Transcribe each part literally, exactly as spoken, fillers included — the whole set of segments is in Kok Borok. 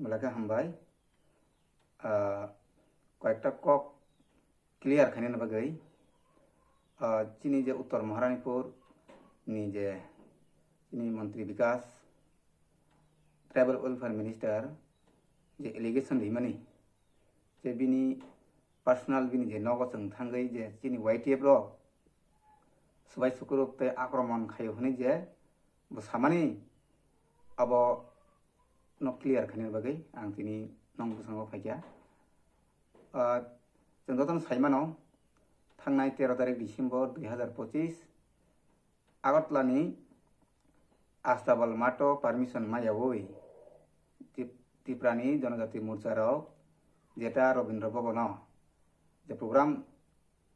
Belai khe hambai. Ah, koyekta kok clear khainani bagwi, ah, chini je Uttor Maharanipur ni je chini Montri Bikas, Tribal Welfare Minister je allegation rimani, je bini personal bini je nogo chwng thangwi je chini Y T F rok swbai sukuruk tei akromon khaio hwnwi je bo samani, abo no clear khainani bagwi ang tini nong bwskango phaikha. Ah, chwng jotono saimano, thangnai tero tarik December dui hazar pochis Agartala ni Astabal Mato permission mayawi Tip-, Tiprani Jonojati Morcha rok jeta Rabindra Bhavan o je program,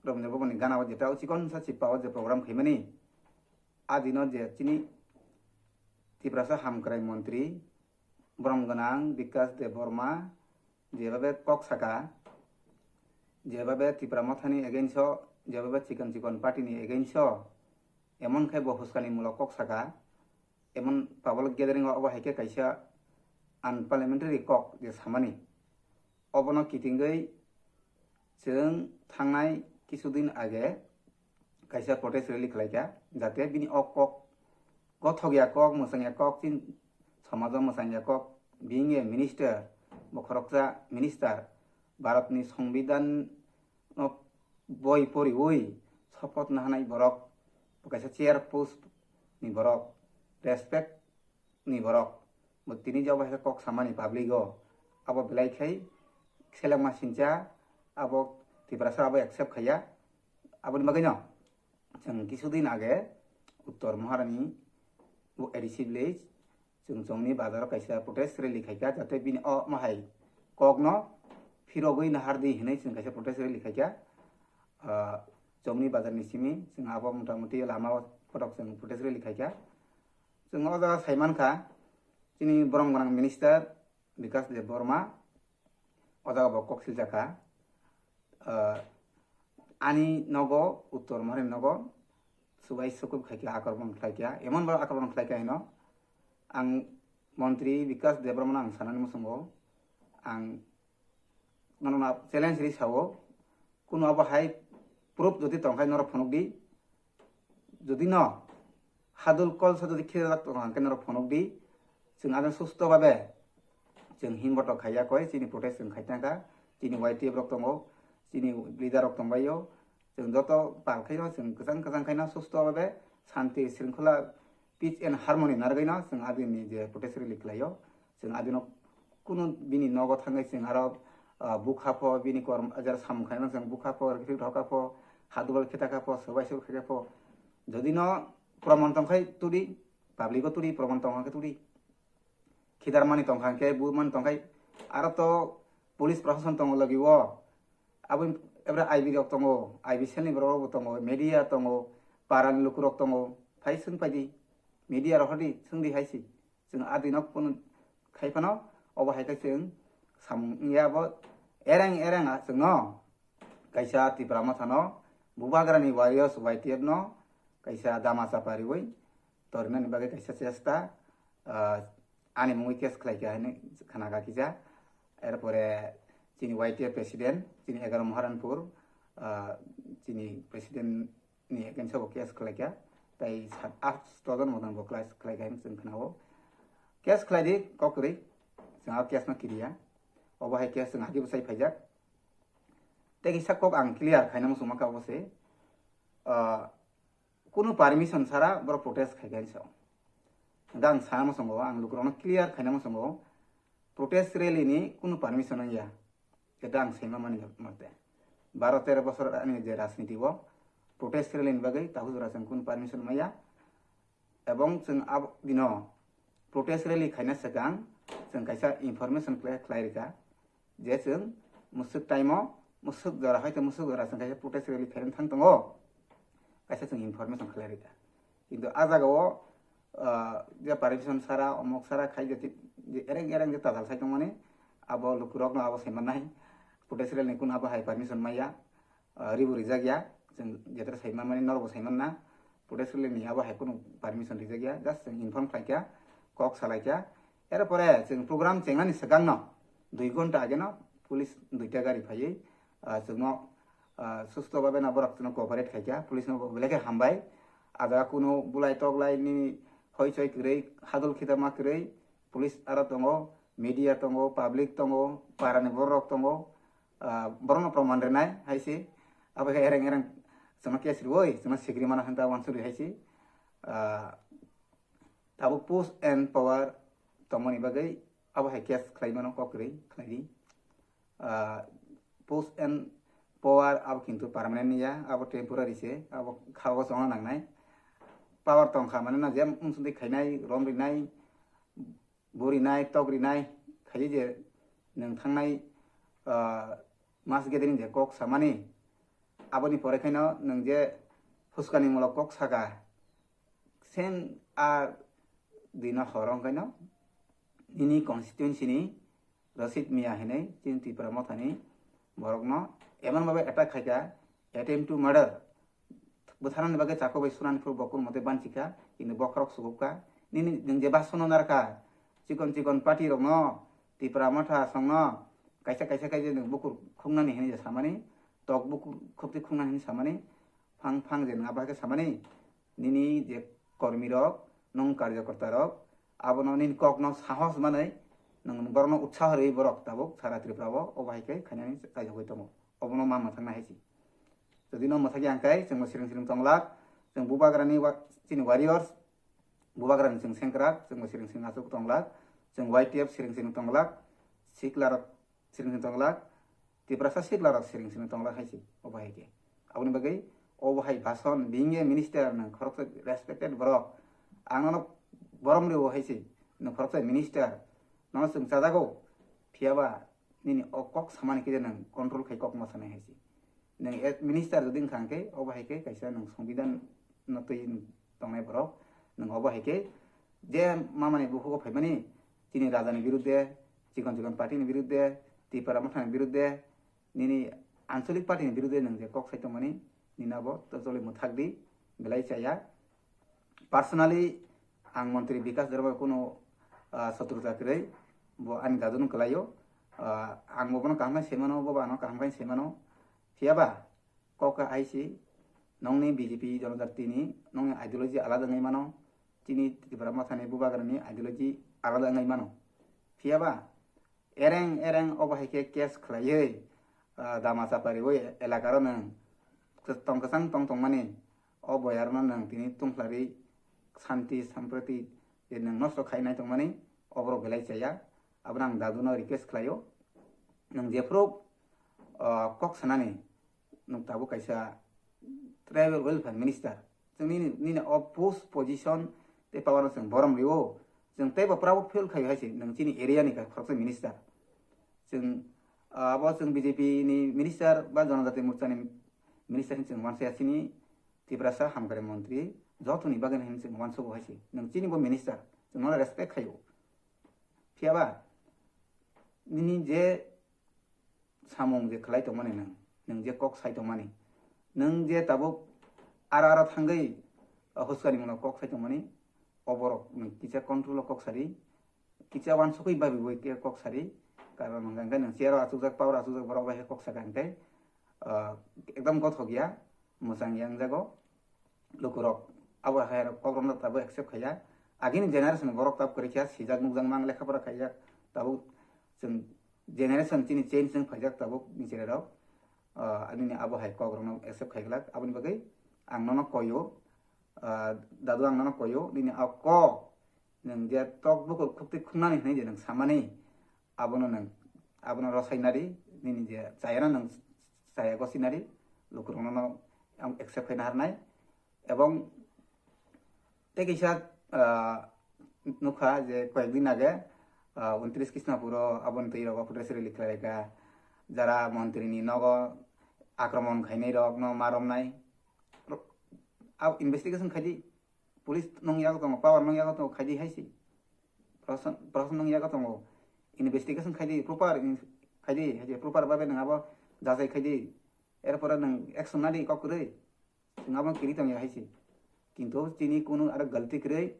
Rabindra Bhavan ni gana o jeta o chikon sa chipa o je program khaimani, a dino je chini Tiprasa Hamkrai Montri borom gwnang Bikas Debbarma jebabe kok saka, jebabe Tipra Mothani against o, jebabe chikon chikon party ni against o, emon khe bo huskani mulok kok saka, emon public gathering o obo hai khe kaisa unparliamentary kok je samani. Obono kitingwi chwng thangnai kisu din age kaisa protest rally khlaikha, jate bini o kok, gothok ya kok, mwchang ya kok, chini somajo mwchang ya kok, being a minister, bo khoroksa minister, Bharatni Songbidan no boi poriwi sopoth nahanai borok, bo kaisa chair post ni borok, respect ni borok, bo tini je obo hai khe kok samani public o, abo belai khai selengma sincha, abo Tiprasa abo accept khaiya. Aboni bagwi no chwng kisu din age Uttor Maharani bo A D C village, chwng chongni bazar o kaisa protest rally khaikha, jate bini o mahai kok no phirogwi nahardi hinwi chwng kaisa protest rally khaikha. Ah, chongni bazar ni simi chwng abo mota moti lama o kotok chwng protest rally khaikha. Chwng o jaga sai mankha, chini borom gwnang minister Bikas Debbarma o jaga bo kok siljakha. Ah, ani nogo, Uttor Maharani nogo swbai sukup khaikha, akromon khlaikha, emon bo akromon khlaikha hino. Ang Montri Bikas Debbarmano ang sanani muchungo, ang nono challenge ri sao, kuno abo hai proof jodi tongkhai norok phunukdi, jodi no hadul kolsa jodi khirajak tongkha hwnkhe norok phunukdi, chwng ano susto babe chwng himbotok khaiya koi, chini protest chwng khai tangkha, chini Y T F rok tongo, chini leader rok tongbaio, chwng joto pal khaino chwng kwchang kwchang khaino susto babe shanti shringkhola peace and harmony narwgwino chwng adini je protest rally khlaio, chwng adino kunu bini nogo thangwi chwng aro, ah, bukha pho, bini kormo jera samung khainai chwng bukha pho, rikrik rokha pho, hadwbal kheta kha pho, swbai swbai khaikha pho, jodi no proman tongkhai tuli, public o tuli, proman tongkha khe tuli, khidarmani tongkha khe bumani tongkhai, aro to police proshashan tongo logi o, abo ebra I B rok tongo, I B cell ni borok rok bo tongo, media tongo, parani lukurok tongo, phai swng paidi, media rok hodi swngdi hai si. Chwng adino kunu khai phano, obo hai khe chwng samung wngya bo ereng ereng a chwngno kaisa Tipra Mothano Bubagrani warriors Y T F no kaisa dama chapa riwi torinani bagwi kaisa chesta, ah, ani mungwi case khlaikha hinwi khna kha kisa. Erpore chini Y T F president, chini egaroh Maharanpur, ah, chini president ni against o bo case khlaikha, tei sat asto jon mothan bo case khlaikha hinwi chwng khnao. Case khlaidi kok kwrwi, chwng a case no kiriya, obo hai case chwng hagi bwsai phaijak. Tei kisa kok ang clear khaina muchungma kha obo se, ah, kunu permission sara borok protest khaikha hinwi sao. Hwnkhe ang sana muchungo, ang lukurokno clear khaina muchungo, protest rally ni kunu permission wngya. Khe da ang saima mani mate. Baro tero bosor ani je rajniti o protest rally ni bagwi tabuk jora chwng kunu permission maya. Ebong chwng abo dino protest rally khaina swkang chwng kaisa information khlai, khlai rikha je chwng mwswk time o, mwswk jora, hoito mwswk jora chwng kaisa protest rally khaina thang tongo, kaisa chwng information khlai rikha. Kintu a jaga o, ah, je permission sara, omok sara khai je ti-, je ereng ereng je tajal sai tongmani, abo lukurok no abo sai mannai. Protest rally ni kunu abo hai permission maya, ah, ribo rijak ya. Chwng jetra sai manmani norok bo sai manna. Protest rally ni abo hai kunu permission rijak ya. Just chwng inform khlai kha, kok salai kha. Erpore chwng program chengnani swkangno dui ghonta ageno police duita gari phaiwi, ah, chwngno, ah, susto babe no borok chwngno cooperate khaikha, police no belai khe hambai. Ada kunu bulai toklai ni hoi choi kwrwi, hadol khitama kwrwi, police aro tongo, media tongo, public tongo, parani borok tongo, ah, borokno proman rwnai hai se. Abo khe ereng ereng chwngno case rwui, chwngno sikri mano hinta wansukri hai se. Ah, tabuk post and power tongmani bagwi abo hai case khlai mano, kok kwrwi khlai di. Ah, post and power abo kintu permanent ya, abo temporary se, abo kha o chongna nangnai. Power tong kha mane na je mungsungtwi khainai, rom rinai, burinai, tok rinai, khaye je nwng thangnai, ah, mass gathering je kok samani, aboni pore khaino nwng je huskani mulok kok saka, sen a dino horo wngkhaino nini constituency ni Rasid Mia hinwi chini Tipra Mothani borokno emon babe attack khaikha, attempt to murder. Bwtharnani bagwi chakubui sunani phuru bo kun mote banchikha, kintu bokhorok sugupkha. Nini nwng je basono narkha, chikon chikon party rokno, Tipra Motha songno, kaisa kaisa khe je nwng bukur khungnani hinwi je samani, tok bukur khukti khungnani hinwi samani, phang phang je nwng abo hai khe samani, nini je kormi rok, nwng karyakarta rok, abono nini kokno sahos manwi, nwng borokno utsaho rwi borok tabuk sara Tripura o obo hai khe khainani kaijagwi tongo. Obono ma mwthangna hai se. Jodi no mwthagya hwnkhe chwngbo siring siring tonglak, chwng bubagrani wa-, chini warriors, bubagrani chwng sengkrak, chwngbo siring siring aswk tonglak, chwng Y T F siring siring tonglak, siklarok siring siring tonglak, Tiprasa siklarok siring siring tonglak hai se, obo hai khe. Aboni bagwi obo hai bason, being a minister, nwng khoroksa respected borok, ang nono borom rwo hai se, nwng khoroksa minister, nono chwng chajago, phiyaba nini o kok samani khe je nwng control khai kok ma sanai hai se. Nwng ek minister jodi wngkha hwnkhe, obo hai khe kaisa nwng songbidan no twi tongnai borok. Nwng obo hai khe je mamani bukhugo phaimani chini rajani birudde, chikon chikon party ni birudde, Tipra Mothani birudde, nini anchalik party ni birudde nwng je kok sai tongmani, nini abo totally mwthak di, belai chaya. Personally, ang Montri Bikas Debbarma kuno, ah, sotruta kwrwi, bo ani dadu no kwlaio. Ah, ang bo bono kaham khe semano, bo bo ano kaham khe semano. Phiyaba, kok khe hai se, nongni B J P Jonojatini, nongni ideology alada wngwi mano, chini Tipra Mothani bubagrani ideology alada wngwi mano. Phiyaba, ereng ereng obo hai khe case khlaiwi, ah, dama chapariwi elakaro nwng tong kwchang tong tongmani, o boyarno nwng tini tungkhlari santi samproti je nwng nosto khainai tongmani, oborok belai chaya. Abono ang daduno request khlaio, nwng jephuru, ah, kok sanani, nwng tabuk kaisa tribal welfare minister, chwng nini, nini o post position tei power no chwng borom rio, chwng teibo proud feel khaio hai se, nwng chini area ni kha khoroksa minister. Chwng, ah, abo chwng B J P ni minister ba Jonojati Morcha ni minister hinwi chwng uansukya chini Tiprasa hamkrai montri jotoni bagwi hinwi chwng uansugo hai se, nwng chini bo minister, chwng nono respect khaio. Phiyaba nini je samung je khlai tongmani nwng, nwng je kok sai tongmani, nwng je tabuk aro aro thangwi, ah, huskani mungno kok sai tongmani, oborok nwng kisa control o kok sari, kisa uansukwi babi bai khe kok sari, karon hwnkha hwnkhe nwng chair o achukjak, power o achukjak borok bai khe kok saka hwnkhe, ah, ekdam gothok ya, mwchang ya wngjago. Lukurok abo hai rok kok romno tabuk accept khaiya. Agini generation borok tab kwrwi kha, sijak nukjak mang, lekha pora khaijak, tabuk chwng generation chini change wng phaijak tabuk ni chwrai rok. Ah, ani ni abo hai kok romno accept khaiglak, aboni bagwi ang nono koyo, ah, dadu ang nono koyo, nini a kok nwng je tok bukur khukti khungnani hinwi je nwng samani, abono nwng, abono rosai nari, nini je chayano nwng chaya gosi nari, lukurokno no ang accept khaina harnai. Ebong tei kisa, ah, nukha je koyekdin age, ah, untris Krishnapuro aboni twi rogo press release khlaikha, jara montri ni nogo akromon khainai rokno ma romnai. Ro-, ab-, investigation khaidi, police nung yago tongo, power nung yago tongo, khaidi hai se. Proshashan, proshashan nung yago tongo, investigation khaidi, proper in-, khaidi, hai se, proper babe nung abo jajai khaidi. Erpore nung action nadi kok kwrwi, chwng abo kiri tongya hai se. Kintu chini kunu aro galti kwrwi,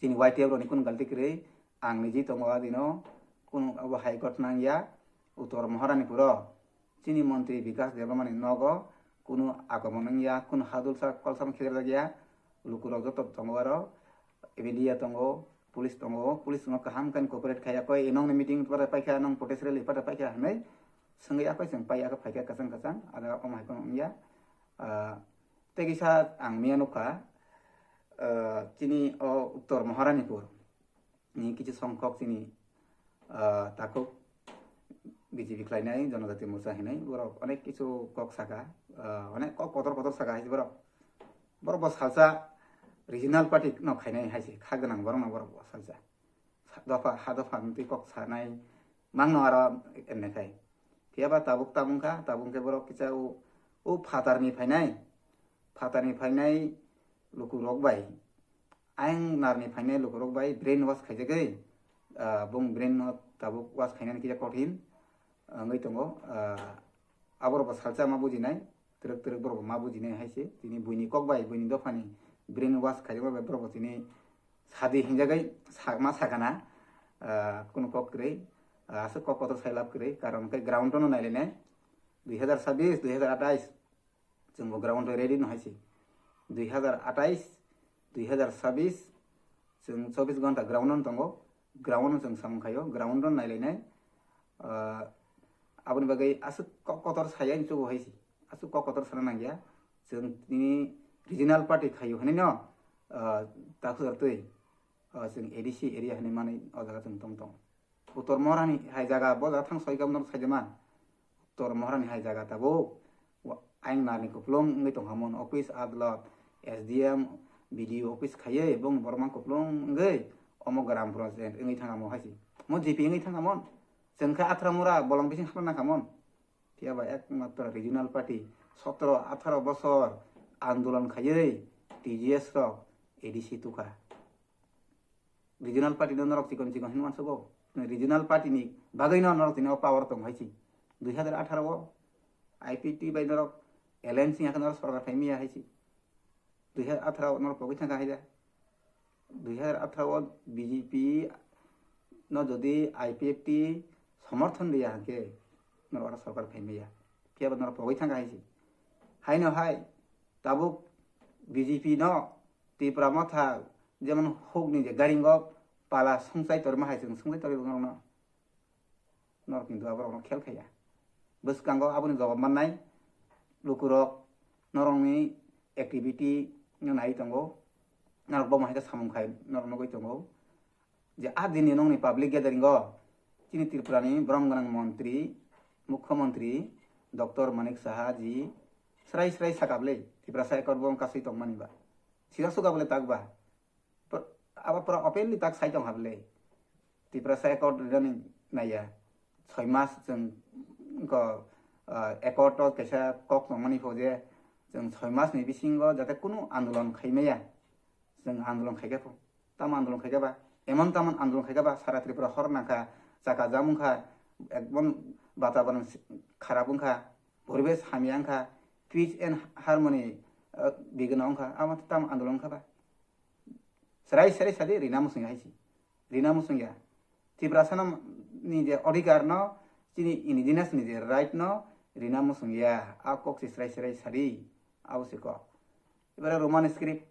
chini Y T F rokni kunu galti kwrwi, Ang niji tongo adino, kunu abo High Court nangya, Uttor Maharanipuro chini montri Bikas Debbarmani nogo kunu akomon wngya, kunu hadulsa kolsam khijakya, lukurok joto tongo aro, media tongo, police tongo, police no kaham khe cooperate khaiya koi, nongni meeting pata paikha, nong protest rally pata paikha hinwi swngwi akoi chwng paiya khe phaikha kwchang kwchang, ada omo hai kheno wngya. Ah, tei kisa ang miya nukha, ah, chini o Uttor Maharanipur ni kichu songkhok chini, ah, takhuk B J P khlainai Janajati Morcha hinwi borok onek kichu kok saka, ah, onek kok kotor kotor saka hai borok. Borok bo salsa regional party no khainai hai se kha gwnang borok no borok bo salsa. Sa-, dopha, ha dopha ni twi kok sanai mangno aro enne khai. Phiya ba tabuk tabung kha, tabung khe borok kisa o, o phatar ni phainai, phatar ni phainai luku rok bai, ayang nar ni phainai luku rok bai brain wash khaijagwi, ah, bong brain no tabuk wash khainani kisa kothin, ah, wngwi tongo, ah, aborok bo salsa ma bujinai, twrwk twrwk borok bo ma bujinai hai se, tini buini kok bai, buini dophani brain wash khaijak bai borok bo tini sadi hinjagwi sa-, ma sakana, ah, kunu kok kwrwi, ah, aswk kok kotor sai lab kwrwi, karon khe ground no nailainai, dui hazar sabbish, dui hazar atais, chwng bo ground o ready no hai se, dui hazar atais, dui hazar sabbish, chwng chobbish ghonta ground no tongo, ground no chwng samung khaio, ground no nailainai, ah, aboni bagwi aswk kok kotor sai ani chugo hai se, aswk kok kotor sana nangya, chwng tini regional party khaio hinwi no, ah, takhuk twi, ah, chwng A D C area hinwi manwi o jaga chwng tong tong. Uttor Maharani hai jaga, bo jaga thang soi khe norok sai de man. Uttor Maharani hai jaga tabuk wa-, ayang narni kupulung wngwi tongkha mon, office, adalot, S D M, B D O office khaiwi bong borok mang kupulung wngwi omo gram project wngwi thangkha mon hai se. Mo G P wngwi thangkha mon. Chwng khe Athra Mura bolong bising hapna nangkha mon. Phiya ba ekmatro regional party sotro atharo bosor andolon khaiwi T G S rok A D C tukha. Regional party no norok chikon chikon hinwi uansugo. Regional party ni bagwi no norok tini o power tong hai se. Dui hazar atharo o I P F T bai norok alliance wngya khe norok sorkar phai maya hai se. Dui hazar atharo o norok pogwi thangkha hai da. Dui hazar atharo o B J P no jodi I P F T somorthon riya hwnkhe norok oro sorkar phai maya. Phiya ba norok pogwi thangkha hai se. Haino hai tabuk B J P no Tipra Motha jemon hukni je garingo pala songchai torma hai chwng songchai torwi norokno. Norok kintu aborokno khel khaiya. Bwskango aboni jawab mannai lukurok norokni activity no nai tongo. Norok bo hai khe samung khai norok nugwi tongo. Je a dini nongni public gathering o chini Tripura ni borom gwnang montri, mukhyamantri Doctor Manik Saha ji srai srai sakha bwle Tiprasa accord bo kasui tongmani ba. Sira suka bwle tak ba. Pr-, abo pura openly tak sai tong ha bwle. Tiprasa accord rinani naiya. Soi mas chwng ko, ah, accord o kaisa kok tongmani pho je chwng soi mas ni bisingo jate kunu andolon khai maya. Chwng andolon khaikha pho. Tamo andolon khaikha ba? Emon tamon andolon khaikha ba? Sara Tripura hor nangkha, chaka jam wngkha, ekdom batabaran si-, kharap wngkha, poribesh hamya wngkha, peace and harmony, ah, bigna wngkha. Amo tamo andolon wngkha ba? Serai serai sadi rina musung hai si. Rina musung ya. Tiprasa no ni je odhikar no, chini indigenous ni je right no rina musung ya. A kok si serai serai sadi. Abo si kok. Ibare Roman script,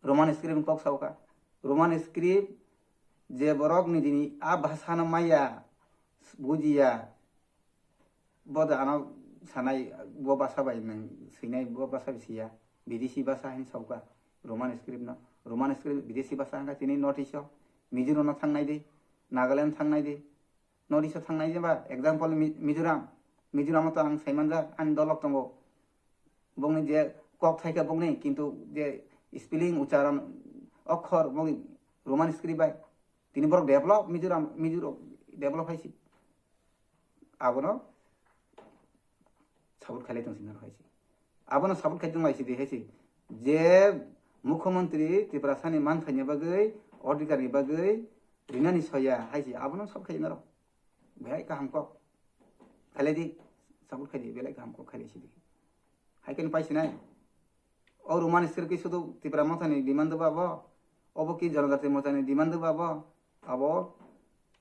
Roman script ni kok sauka. Roman script je borok ni dini a bhasha no maya, bujiya, bo da ano sanai, bo basa bai nang sinai, bo basa bai siya, bidesi basa hin sauka. Roman script no, Roman script bidesi basa hangka chini North East o, Mizoram no thangnai di, Nagaland thangnai di, North East o thangnai jeba, example Mi-, Mizoram, Mizoram o to ang saimanjak, ani dolok tongo. Bongni je kok thaikha bongni, kintu je spelling, ucharon, okhor, bongni Roman script bai. Tini borok develop, Mizoram, Mizoram develop haisi. Abono support khailai tong sinaro haisi. Abono support khai tong laisi di haisi. Je mukhyamantri Tiprasani manthaini bagwi, odhikarni bagwi, rinani soya haisi. Abono support khai naro. Belai kaham kok. Khailai di, support khai di, belai kaham kok khailai si di. Hai khe pai sinai. O Roman script ki sudu Tipra Mothani demand ba bo? Obo ki Janajati Mothani demand ba bo? Abo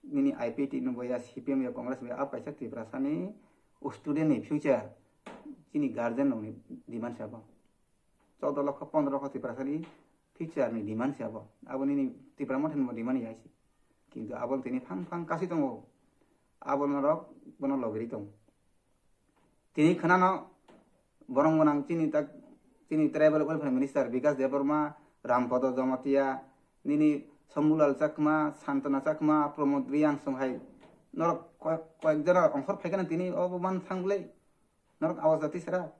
nini I P T ni bo ya, C P M ya, Congress bo ya, abo kaisa Tiprasa ni student ni future, chini guardian rok ni demand se abo. Chaudo lokho, pondro lokho Tiprasa ni future ni demand se abo. Abo nini Tipra Motha ni bo demand ya se. Kintu abo tini phang phang kasi tongo. Abo norok bono logiri tongo. Tini khwnano borong gwnang chini tak, chini Tribal Welfare Minister Bikash Debbarma, Rampada Jamatia, nini Shambhulal Chakma, Santana Chakma, Pramod Reang song hai norok koyek, koyek jora ongkhor phaikha na tini obo man thang bwlai. Norok awas jati sara.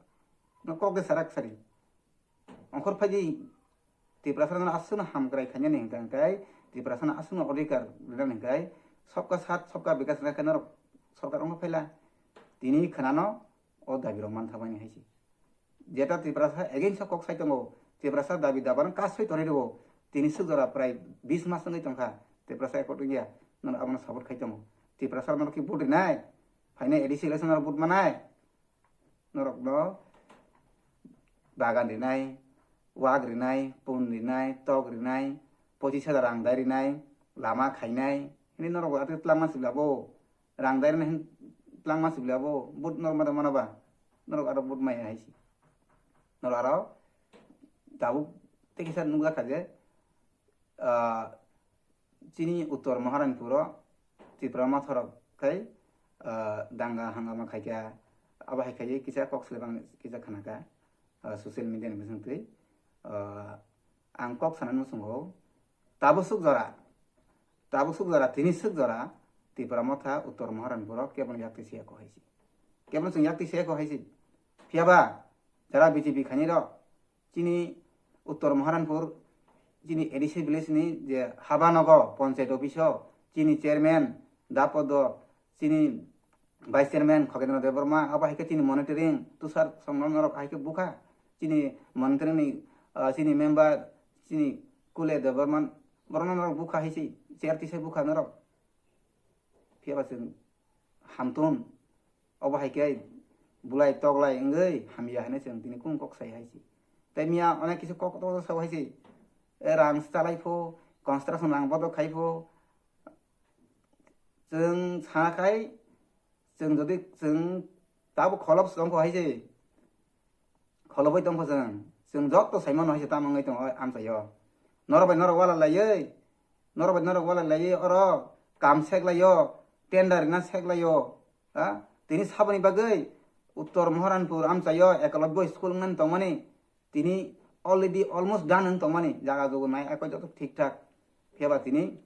Norok kok de sarak sari. Ongkhor phaidi Tiprasa no aswkno hamkrai khainani hwnkha hwnkhe, Tiprasa no aswkno odhikar rinani hwnkhe, sabka saath sabka bikas rwna khe norok sorkar ongkhor phaila. Tini khwnano o dabi rok mantha bani hai se. Jeta Tiprasa against o kok sai tongo, Tiprasa dabi dabar no kasui tonwi rwo, tini swk jora prai bis mas wngwi tongkha, Tiprasa accord wngya, norok abono support khai tongo. Tiprasa norok ki vote rinai, phainai A D C election norok vote manai, norokno bagan rinai, wak rinai, pun rinai, tok rinai, pochis hajar rang dai rinai, lama khainai, hini norok ati twlangma sibla bo, rang dai rinai hin twlangma sibla bo, but norok mada mana ba, norok aro but maya hai si. Norok aro tabuk tei kisa nukjakha je, ah, chini Uttor Maharanipuro Tipra Motha rok khai, ah, danga hangama khaikha, abo hai khai kisa kok selebang kisa khanakha, ah, social media ni bising twi, ah, ang kok sanani muchungo tabuk swk jora, tabuk swk jora, tini swk jora Tipra Motha Uttor Maharanipuro kebono yak twi siya ko hai si, kebono chwng yak twi siya ko hai si, phiyaba jara B J P khainai rok, chini Uttor Maharanpur, chini A D C village ni je haba nogo, panchayat office o, chini chairman Dapodo, chini vice chairman Khogendra Debbarma, abo hai khe chini monitoring, Tushar Songno norok hai khe bukha, chini monitoring ni, ah, chini member, chini Kule Debbarma, borokno norok bukha hai se, chair tisa bukha norok. Phiyaba chwng hamtun, obo hai khe bulai toklai wngwi hamya hinwi chwng tini kung kok sai hai se. Tei miya onek kisa kok to sao hai se. E rang chalai pho, construction rang bodo khai pho. Chwng sa khai, chwng jodi chwng tabuk kholop song kho hai se. Kholobwi tongkho chwng. Chwng joto saimano hai se tamo wngwi tongo amchaio. Norok bai norok wala laiwi, norok bai norok wala laiwi oro kam seklaio, tender rina seklaio. Ha? Tini saboni bagwi Uttor Maharanpur amchaio Ekalobya school wngnani tongmani. Tini already almost done wng tongmani. Jaga jogo nai akoi joto thik thak. Phiyaba tini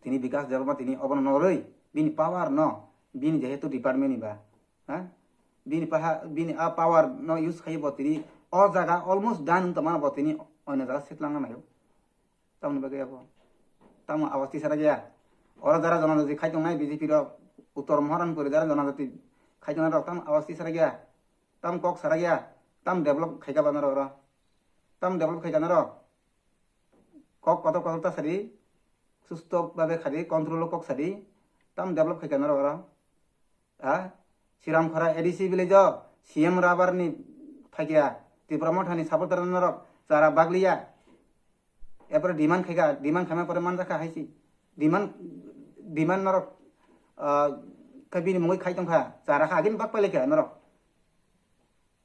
Tini Bikash Debbarma tini obono norwi, bini power no, bini jehetu department ni ba, ha? Bini paha, bini a power no use khai bo tini o jaga almost done wng tongmano bo tini oino jaga setlangna naio. Tamoni bagwi abo. Tamo awas tisara gaya. Oro jara jonajati khai tongnai B J P rok, Uttor Maharanpuri jara jonajati khai tongnai rok, tamo awas tisara gaya. Tam kok sara gaya. Tam develop khai ka ba norok oro. Tam develop khai ka norok. Kok kotor kotor ta sadi, susto babe khadi, control o kok sadi, tam develop khai ka norok oro. Ha? Siramkhora A D C village o C M Rabar ni phaikya, Tipra Motha ni supporter norok chara bagliya. Epore demand khai ka, demand khaima pore manjakha haisi. Demand, demand norok, ah, khe bini mungwi khai tongkha, chara kha agini bak pailai kha norok.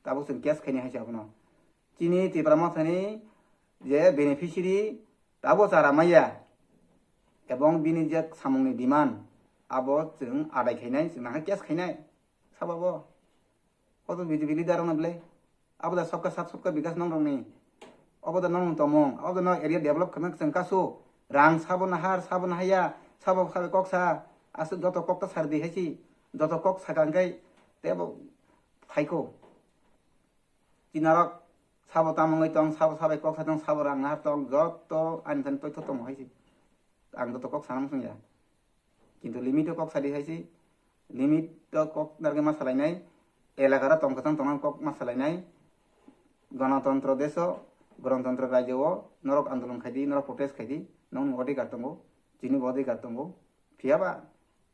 Tabuk chwng case khaini haisi abono. Chini Tipra Mothani je beneficiary tabo chara maya ebong bini je samungni demand abo chwng adai khainai, chwng nangkhe case khainai. Sababo. Koto B J P leader rokno belai. Abo da sabka sath sabka bikas nongrokni. Abo da nongrokni tomung. Abo da no area develop khaima chwng kasu. Rang sabo nahar, sabo nahaya, sabo kok sa. Aswk joto kok ta sardi haisi. Joto kok sakha hwnkhe tebo phaikho. Chinarok sabo tamo wngwi tong, sabo sabai kok sa tong, sabo rang nahar tong, joto ani thani toitho tongmo hai se. Ang joto kok sana muchung ya. Kintu limit o kok sadi hai se. Limit o kok narwgwi ma salainai. Elakara tong kwchang tongna kok ma salainai. Ganatantro deso, ganatantro rajyo o norok andolon khaidi, norok protest khaidi, nokni odhikar tongo, chini bo odhikar tongo. Phiyaba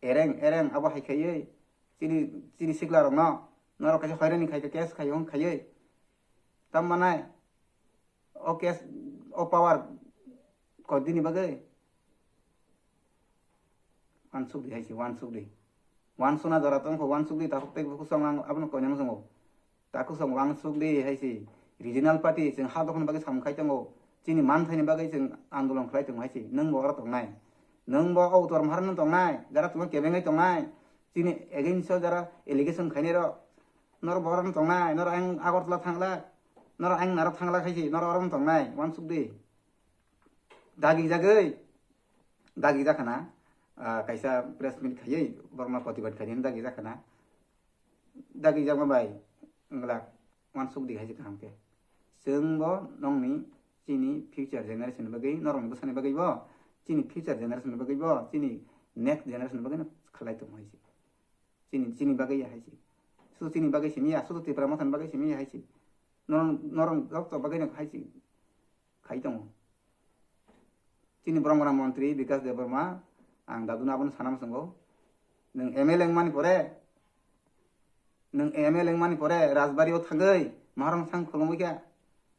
ereng ereng abo hai khaiwi chini, chini sikla rokno norok kaisa hoirani khai, case khai, hwn khaiwi. Tam manai o case, o power koi dini bagwi. Wansuk di hai se, wansuk di. Wansuna jora tong kho, wansuk di, takhuk tei bukhuk song ang abono koinano songo. Takhuk song wansuk di hai se. Regional party chwng ha dophani bagwi samung khai tongo. Chini manthaini bagwi chwng andolon khlai tongo hai se. Nwng bo oro tongnai. Nwng bo o utor maharano tongnai. Jara chwngno kebengwi tongnai. Chini against o jara allegation khainai rok. Nor bo oro tongnai. Nor ang Agartala thangla. Nor ang narok thangla hai se. Nor oro tongnai. Wansuk di. Dagi jagwi. Dagi jakhana. Ah, kaisa press meet khaiwi borokno protibad khainai dagi jakhana. Dagi jakma bai, wngla, wansuk di hai se kaham khe. Chwng bo nongni chini future generation ni bagwi, norokni bwsani bagwi bo, chini future generation ni bagwi bo, chini next generation ni bagwi no khlai tongo hai se. Chini, chini bagwi ya hai se. Sudu chini bagwi simi ya, sudu Tipra Motha ni bagwi simi ya hai se. Norok, norok joto bagwi no hai se. Khai tongo. Chini borok gwnang montri Bikas Debbarma, ang daduna abono sana muchungo. Nwng M L A wngmani pore, nwng M L A wngmani pore Rajbari o thangwi Maharaj no thang khulumwi kha,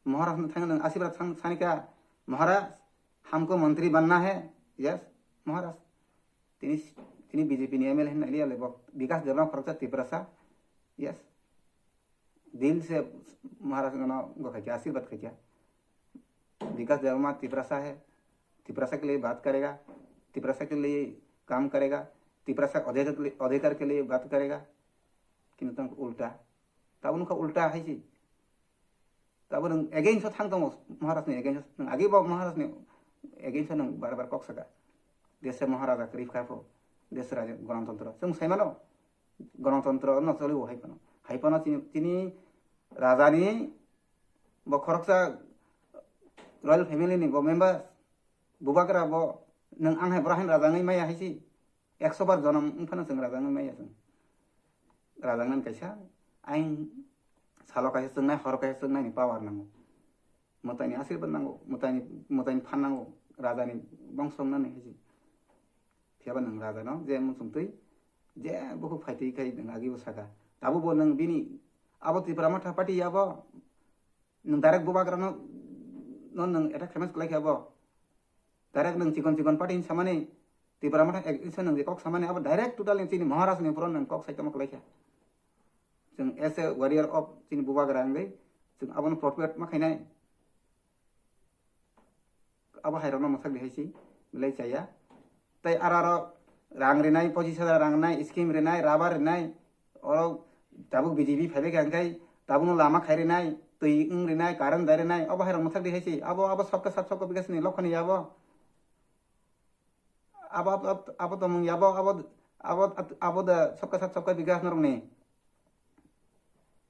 Maharaj no thang nwng asirwad thang sani kha, "Maharaj, hamko montri banna hai." Yes, Maharaj. Tini, tini B J P ni M L A hinwi liya le bo. Bikas Debbarma khoroksa Tiprasa. Yes. दिल से महाराज गणों को खाइए, आशीर्वाद खाइए। विकास देबबर्मा तिपरासा है, तिपरासा के लिए बात करेगा, तिपरासा के लिए काम करेगा, तिपरासा अधिकार के लिए, अधिकार के लिए बात करेगा। किंतु तुम उल्टा, तब उनका उल्टा है जी। तब उन against हो थांग तुम महाराज ने against हो, आगे बाबा महाराज ने against हो, बार बार कॉक सका। देश से महाराजा करीब खाफो, देश से राजा गणतंत्र, तुम सही मानो। Ganatantra no choli o hai phano. Hai phano chini, chini raja ni bo khoroksa royal family ni bo members, bubagra bo, nwng ang hai bwrahani raja wngwi maya hai si. Ekso bar jonom wng phano chwng raja wngwi maya chwng. Raja wngnani kaisa ain salo kaisa chwngnai, horo kaisa chwngnai ni power nango. Mwtaini asirwad nango, mwtaini, mwtaini phan nango, rajani bongso wngnani hai si. Phiya ba nwng raja no je muchung twi, je bukhuk phai twi khai nwng agi bo saka. Tabuk bo nwng bini abo Tipra Motha party ya bo, nwng direct bubagra no, no nwng attack khaimani kwlai kha bo. Direct nwng chikon chikon party hinwi samani, Tipra Motha ek-, isa nwng je kok samani, abo direct total ni chini Maharaj ni upor o nwng kok sai tongma kwlai kha. Chwng as a warrior of chini bubagra wngwi chwng abono protect ma khainai. Abo hai rokno mwthak di hai si, belai chaya. Tai aro aro rang rinai, pochis hajar rang rinai, scheme rinai, rubber rinai, oro tabuk B J P phaibai kha hwnkhe tabukno lama khai rinai, twi wng rinai, current dai rinai, obo hai rok mwthak di hai si. Abo, abo sabka sat sabka bikas ni lokho ni ya bo. Abo, abo, abo, abo tongmung ya bo, abo, abo, abo da sabka sat sabka bikas norok ni.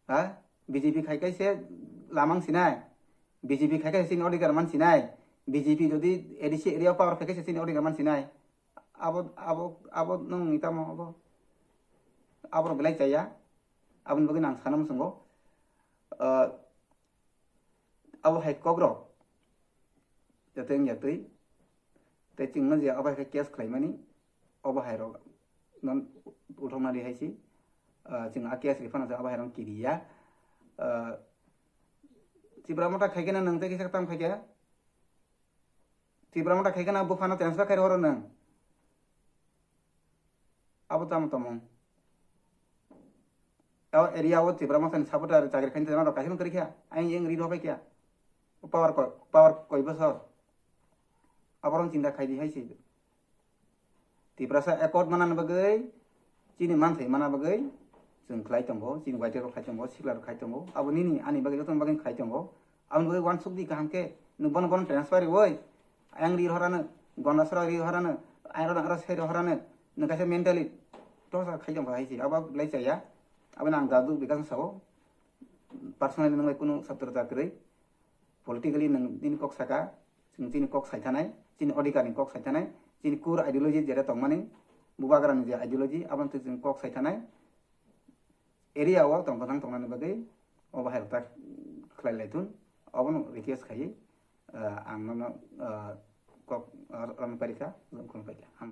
Ha? B J P khai kaise lamang sinai. B J P khai kaise chini odhikar man sinai. B J P jodi A D C area power khai kaise chini odhikar man sinai. Abo, abo, abo nwng ni tamo abo. Abo rok belai chaya. Aboni bagwi nang sana muchungo. Ah, abo hai kok rok. Jate wngya twi. Tei chwngno je abo hai khe case khlaimani, obo hai rok no uthokna ri hai si. Ah, chwng a case ri phano abo hai rok kiriya. Ah, Tipra Motha khai khe no nwng tei kisa tam khai khe. Tipra Motha khai khe no buphano transfer khai rohoro nwng. Abo tamo tamo. O area o Tipra Motha ni supporter chakri khaini tongma rok kaisa no kwrwi kha. Ayang yang ri rw bai kha. Power ko, power koi bosor. Abo rok chinta khai di hai se. Tiprasa accord mana bagwi, chini manthai mana bagwi, chwng khlai tongo, chini waiter rok khlai tongo, sikla rok khlai tongo. Abo nini ani bagwi joto bagwi khlai tongo. Aboni bagwi uansuk di kaham khe, nwng bono, bono transfer riwi, ayang ri horano, Gondasora ri horano, ayang rok aro sai horano, nwng kaisa mentally torture khai tongkha hai se, abo belai chaya. Aboni ang dadu Bikas no sao, personally nwng bai kunu satro ta kwrwi, politically nwng nini kok saka, chwng chini kok saithanai, chini odhikar ni kok saithanai, chini core ideology jera tongmani, bubagra ni je ideology, aboni twi chwng kok saithanai, area o tong kwthang tongnani bagwi obo hai rok ta khlai lai thun, obono request khaiwi, ah, ang nono, ah, kok, ah, rom parikha, khulum parikha.